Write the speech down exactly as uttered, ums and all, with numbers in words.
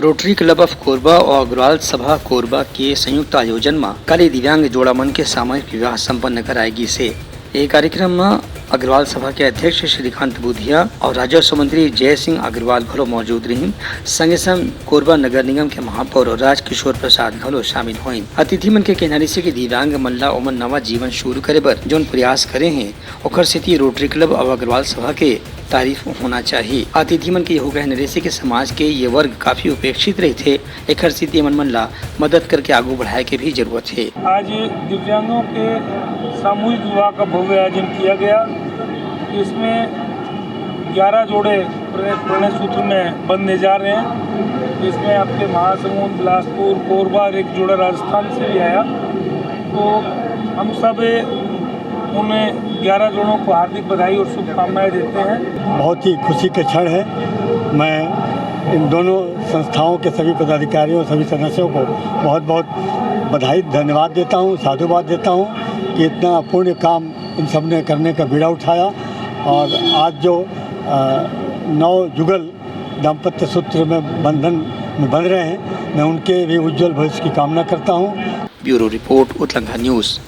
Rotary club of Korba और अग्रवाल सभा कोरबा के संयुक्त आयोजन म काली दिव्यांग जोड़ा मन के सामूहिक विवाह संपन्न कराए गिस हे। ए कार्यक्रम म अग्रवाल सभा के अध्यक्ष श्रीकांत बुधिया और राजस्व मंत्री जय सिंह अग्रवाल घलो मौजूद रहिन। संगे संग कोरबा नगर निगम के महापौर राजकिशोर प्रसाद घलो शामिल होइन। अतिथि मन के कहना रिहिसे कि दिव्यांग मन ला ओमन नवा जीवन शुरू करे बर जोन प्रयास करे हें, ओखर सेती रोटरी क्लब अउ अग्रवाल सभा के तारीफ होना चाहिए। अतिथि मन के यहू कहना रिहिसे कि समाज के ये वर्ग काफी उपेक्षित रहिथे, एखर सेती एमन मन ला मदद करके आगू बढ़ाए के भी जरूरत हे। आज दिव्यांगों के सामूहिक विवाह का भव्य आयोजन किया गया। इसमें ग्यारह जोड़े प्रणय प्रणय सूत्र में बंधने जा रहे हैं। इसमें आपके महासमुंद, बिलासपुर, कोरबा और एक जोड़ा राजस्थान से भी आया। तो हम सब उन ग्यारह जोड़ों को हार्दिक बधाई और शुभकामनाएं देते हैं। बहुत ही खुशी के क्षण है। मैं इन दोनों संस्थाओं के सभी पदाधिकारियों, सभी सदस्यों को बहुत बहुत बधाई, धन्यवाद देता हूँ, साधुवाद देता हूँ कि इतना पुण्य काम इन सब ने करने का बीड़ा उठाया। और आज जो अ, नव जुगल दाम्पत्य सूत्र में बंधन में बंध रहे हैं, मैं उनके भी उज्जवल भविष्य की कामना करता हूँ। ब्यूरो रिपोर्ट, उतलंघा न्यूज़।